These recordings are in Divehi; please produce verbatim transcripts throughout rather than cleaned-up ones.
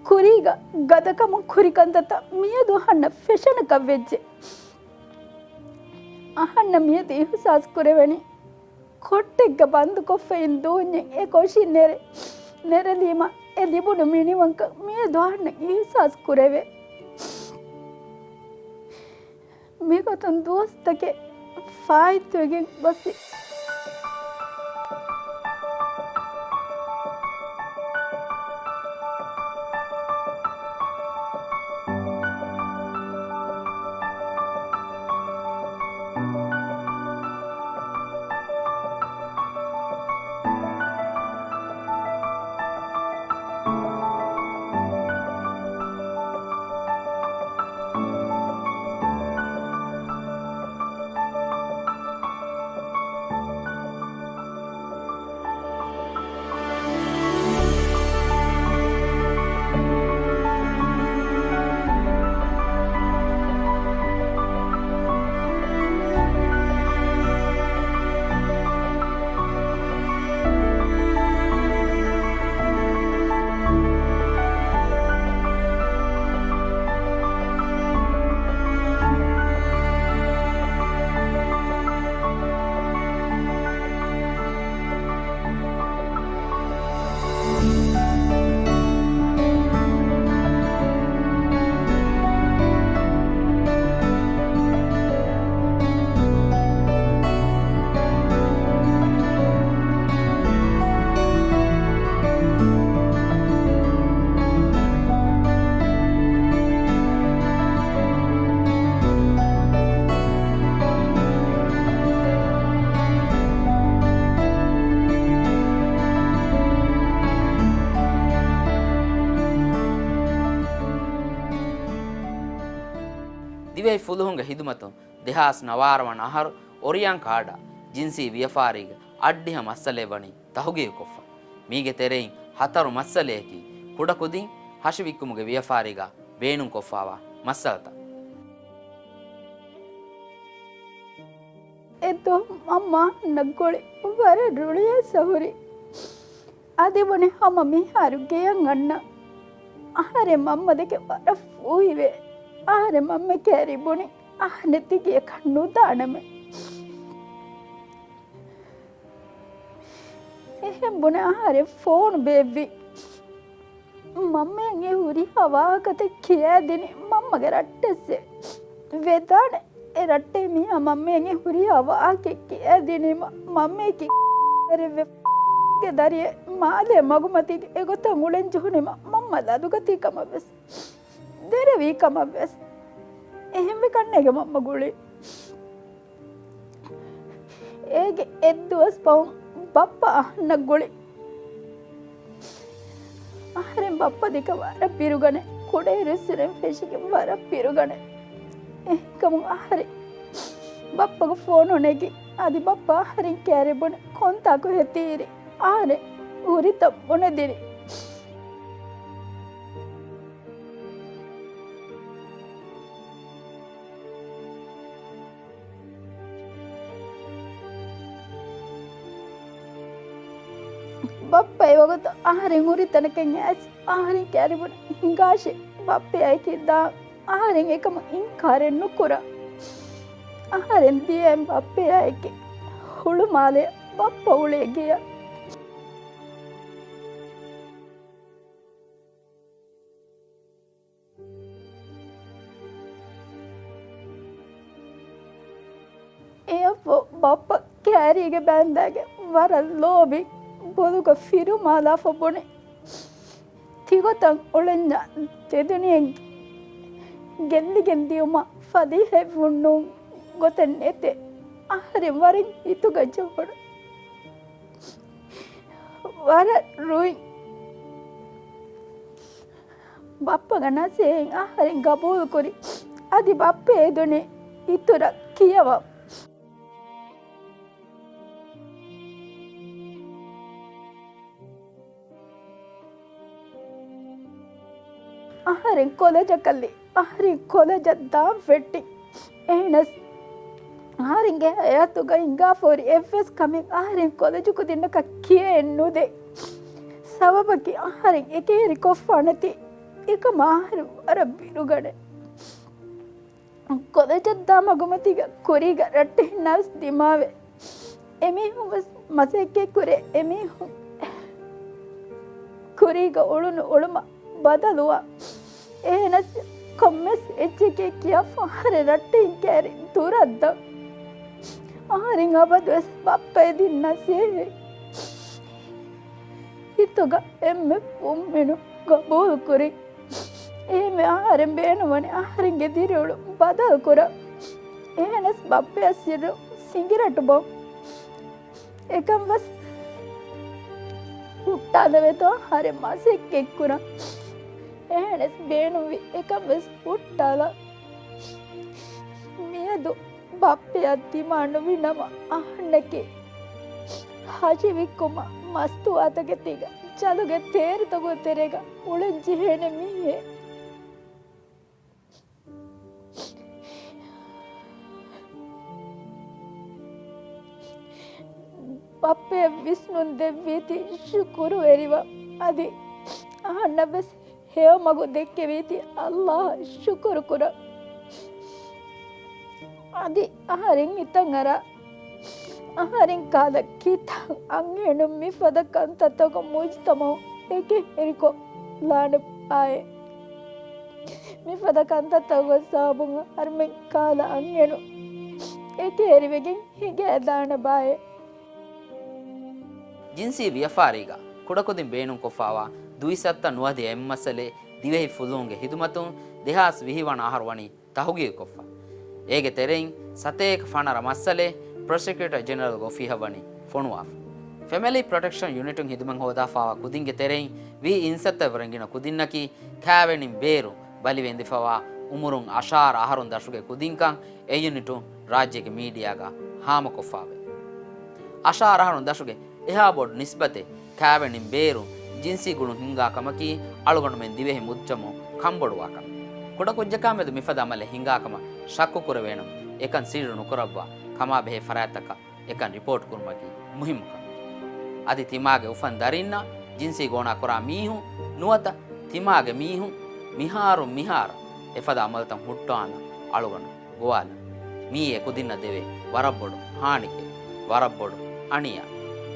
ކުރީގަ ގަދަކަމުން ކުރި ކަންތައްތައް މިއަދު އަހަންނަށް ފެށަނަކަށް ވެއްޖެ. އަހަންނަށް މިއަދު އިހުސާސް ކުރެވެނީ، ކޮއްޓެއްގަ ބަންދުކޮށްފައިން ދޫންޏެއް އެ ކޮށިން ނެރެ، ނެރެލީމަ އެ ލިބުނު މިނިވަންކަން މިއަދު އަހަންނަށް އިހުސާސް ކުރެވޭ. މިގޮތުން ދުވަސްތަކެއް ފާއިތުވެގެން ގޮސްފި. ދިވެހި ފުލުހުންގެ ހިދުމަތުން ދެހާސް ނަވާރަ ވަނަ އަހަރު އޮރިއަން ކާޑާ ޖިންސީ ވިޔަފާރީގެ އަށްޑިހަ މައްސަލައެއް ވަނީ ތަހުގީގުކޮށްފަ. މީގެ ތެރެއިން ހަތަރު މައްސަލައަކީ ކުޑަކުދިން ހަށި ވިއްކުމުގެ ވިޔަފާރީގަ ބޭނުންކޮށްފާވާ މައްސަލަތައް. އެ ދުވަހު މަންމަ އަހަންނަށް ގުޅި ވަރަށް ރުޅިއައިސް ހުރި. އަދި ބުނި ހަމަ މިހާރު ގެޔަށް އަންނަ. އަހަރެން މަންމަ ދެކެ ވަރަށް ފޫހިވޭ. އަހަރެން މަންމަ ކައިރި ބުނި އަހަންނަށް ތި ގެޔަކަށް ނުދާނަމޭ. އެހެން ބުނެ އަހަރެން ފޯނު ބޭއްވި. މަންމައަށް އެ ހުރިހާ ވާހަކަތައް ކިޔައިދިނި މަންމަގެ ރައްޓެއްސެއް ވެދާނެ. އެ ރައްޓެހި މީހާ މަންމައަށް އެ ހުރިހާ ވާހަކައެއް ކިޔައިދިނީމަ މަންމައަކީ ދަރިއެއް ވެ ގެ ދަރިއެއް މާލޭ މަގުމަތީގެ އެގޮތަށް އުޅެން ޖެހުނީމަ މަންމަ ލަދުގަތީ ކަމަށް ވެސް ދެރަވީ ކަމަށް ވެސް އެހެންވެ ކަންނޭގެ މަންމަ ގުޅި. އޭގެ އެއްދުވަސް ފަހުން ބައްޕަ އަހަންނަށް ގުޅި. އަހަރެން ބައްޕަ ދެކެ ވަރަށް ބިރުގަނެ، ކުޑައިރުއްސުރެން ފެށިގެން ވަރަށް ބިރުގަނެ. އެހެންކަމުން އަހަރެން ބައްޕަގެ ފޯނު ނެގި، އަދި ބައްޕަ އަހަރެން ކައިރި ބުނެ ކޮންތާކު ހެތިއިރި އަހަރެން ހުރިތަން ބުނެދިނި. ބައްޕަ އެވަގުތު އަހަރެން ހުރި ތަނަކަށް އައިސް އަހަރެން ކައިރި ބުނެ ހިނގާށޭ ބައްޕަޔާއެކީ ދާން އަހަރެން އެކަމަށް އިންކާރެއް ނުކުރާ. އަހަރެން ދިޔައިން ބައްޕަޔާއެކީ ހުޅުމާލެ ބައްޕަ އުޅޭ ގެޔަށް. އެއަށްފަހު ބައްޕަ ކައިރީގެ ބައިންދާގެ ވަރަށް ލޯބި ބޮލުގަ ފިރުމާލާފަ ބުނި. ތިގޮތަށް އުޅެންޏާ ދެދުނިޔެއަށް ގެއްލިގެން ދިޔުމަށް ފަދައިން ނޫން ގޮތެއް ނެތޭ. އަހަރެން ވަރަށް ހިތުގަ ޖެހުނު. ވަރަށް ރުއިން. ބައްޕަގެ ނަސޭހަތް އަހަރެން ގަބޫލުކުރި. އަދި ބައްޕަ އެދުނީ އިތުރަށް ކިޔަވަން. އަހަރެން ކޮލެޖަކަށްލި. އަހަރެން ކޮލެޖަށް ދާން ފެއްޓި. އެހެނަސް އަހަރެންގެ ހަޔާތުގަ ހިނގާފަ ހުރި އެއްވެސް ކަމެއް އަހަރެން ކޮލެޖު ކުދިންނަކަށް ކިޔައެއް ނުދޭ. ސަބަބަކީ އަހަރެން އެކޭރި ކޮށްފާނެތީ އެކަމަށް އަހަރެން ވަރަށް ބިރުގަނެ. ކޮލެޖަށް ދާ މަގުމަތީގަ ކުރީގަ ރައްޓެހިންނާވެސް ދިމާވެ، އެމީހުން ވެސް މަސައްކަތް ކުރޭ، އެމީހުން ކުރީގަ އުޅުނު އުޅުމަށް ބަދަލުވާ. އެހެނަސް ކޮންމެސް އެއްޗެކޭ ކިޔާފަ އަހަރެން ރައްޓެހިން ކައިރި ދުރަށްދާ. އަހަރެން އަބަދުވެސް ބައްޕަ އެދިން ނަސޭހަތް ހިތުގަ އެންމެ ފުންމިނު ގަބޫލުކުރި. އެހެންވެ އަހަރެން ބޭނުންވަނީ އަހަރެންގެ ދިރިއުޅުން ބަދަލުކުރަން. އެހެނަސް ބައްޕަޔާ ސިއްރު ސިނގިރަޓު ބޮން. އެކަން ވެސް ހުއްޓާލެވޭތޯ އަހަރެން މަސައްކަތްކުރަން. އެހެނަސް ބޭނުންވި އެކަން ވެސް ހުއްޓާލަން. މިއަދު ބައްޕަޔާ ދިމާ ނުވި ނަމަ އަހަންނަކީ ހަށި ވިއްކުމަށް މަސްތުވާތަކެތީގަ ޖަލުގެ ތޭރިތަކުގެ ތެރޭގަ އުޅެން ޖެހޭނެ މީހެއް. ބައްޕަޔަށް ވިސްނުން ދެއްވީތީ ޝުކުރުވެރިވާ. އަދި އަހަންނަށް ވެސް ހެޔޮ މަގު ދެއްކެވީތީ ﷲ އަށް ޝުކުރު ކުރަން. އަދި އަހަރެން ހިތަށް އަރާ، އަހަރެން ކާލަ ކިތައް އަންހެނުން މިފަދަ ކަންތައްތަކުން މުޖްތަމަޢު އެކެހެރިކޮށްލާނެ ބާއޭ. މިފަދަ ކަންތައްތަކުގެ ސަބަބުން އަހަރުމެން ކާލަ އަންހެނުން އެކެހެރިވެގެން ހިނގައިދާނެ ބާއޭ. ޖިންސީ ވިޔަފާރީގަ ކުޑަކުދިން ބޭނުންކޮށްފާވާ ދުއިސައްތަ ނުވަދިހަ އެއްމައްސަލައެއް ދިވެހި ފުލުހުންގެ ހިދުމަތުން ދެހާސް ވިހި ވަނަ އަހަރު ވަނީ ތަހުގީގުކޮށްފަ. އޭގެ ތެރެއިން ސަތޭކަ ފަނަރަ މައްސަލައެއް ޕްރޮސިކިއުޓަރ ޖެނެރަލްގެ އޮފީހަށް ވަނީ ފޮނުވާފަ. ފެމިލީ ޕްރޮޓެކްޝަން ޔުނިޓުން ހިދުމަތް ހޯދާފާވާ ކުދިންގެ ތެރެއިން ވީ އިންސައްތަ ރެނގިން ކުދިންނަކީ ކާވެނިން ބޭރު ބަލިވެ އިނދެފަވާ އުމުރުން އަށާރަ އަހަރުން ދަށުގެ ކުދިންކަން އެ ޔުނިޓުން ރާއްޖޭގެ މީޑިއާގަ ހާމަކޮށްފާވޭ. އަށާރަ އަހަރުން ދަށުގެ އެހާ ބޮޑު ނިސްބަތެއް ކާވެނިން ބޭރު ޖިންސީ ގުޅުން ހިންގާ ކަމަކީ އަޅުގަނޑުމެން ދިވެހި މުޖްތަމަޢު ކަންބޮޑުވާ ކަމެއް. ކުޑަކުއްޖަކާމެދު މިފަދަ އަމަލެއް ހިނގާ ކަމަށް ޝައްކު ކުރެވޭނަމަ، އެކަން ސިއްރު ނުކުރައްވާ، ކަމާބެހޭ ފަރާތްތަކަށް އެކަން ރިޕޯޓް ކުރުމަކީ މުހިއްމު ކަމެއް. އަދި ތިމާގެ އުފަން ދަރިންނަށް ޖިންސީ ގޯނާ ކުރާ މީހުން ނުވަތަ ތިމާގެ މީހުން މިހާރުން މިހާރަށް އެފަދަ އަމަލުތައް ހުއްޓާލަން އަޅުގަނޑު ގޮވާލަން. މިއީ އެކުދިންނަށް ދެވޭ ވަރަށް ބޮޑު ހާނިއެއް، ވަރަށް ބޮޑު އަނިޔާ.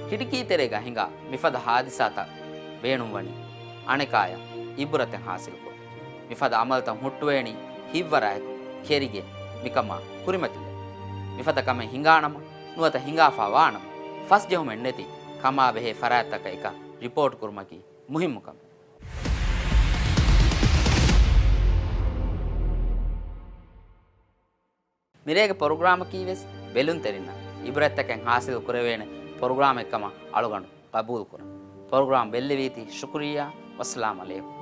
ކިޑިކީ ތެރޭގަ ހިނގާ މިފަދަ ހާދިސާތައް ބޭނުންވަނީ އަނެކާޔަށް އިބުރަތެއް ހާސިލުކުރަން. މިފަދަ އަމަލުތައް ހުއްޓުވޭނީ ހިތްވަރާއެކު ކެރިގެން މިކަމާ ކުރިމަތިލެވުން. މިފަދަ ކަމެއް ހިނގާނަމަ ނުވަތަ ހިނގާފާ ވާނަމަ ފަސްޖެހުމެއް ނެތި ކަމާބެހޭ ފަރާތްތަކަށް އެކަން ރިޕޯޓް ކުރުމަކީ މުހިއްމު ކަމެއް. މިރޭގެ ޕްރޮގްރާމަކީ ވެސް ބެލުންތެރިންނަށް އިބްރަތްތަކެއް ހާސިލު ކުރެވޭނެ ޕްރޮގްރާމެއް ކަމަށް އަޅުގަނޑު ގަބޫލު ކުރަން. ޕްރޮގްރާމް ބެއްލެވީތީ. ޝުކުރިއްޔާ. ވައްސަލާމް އަލައިކުމް.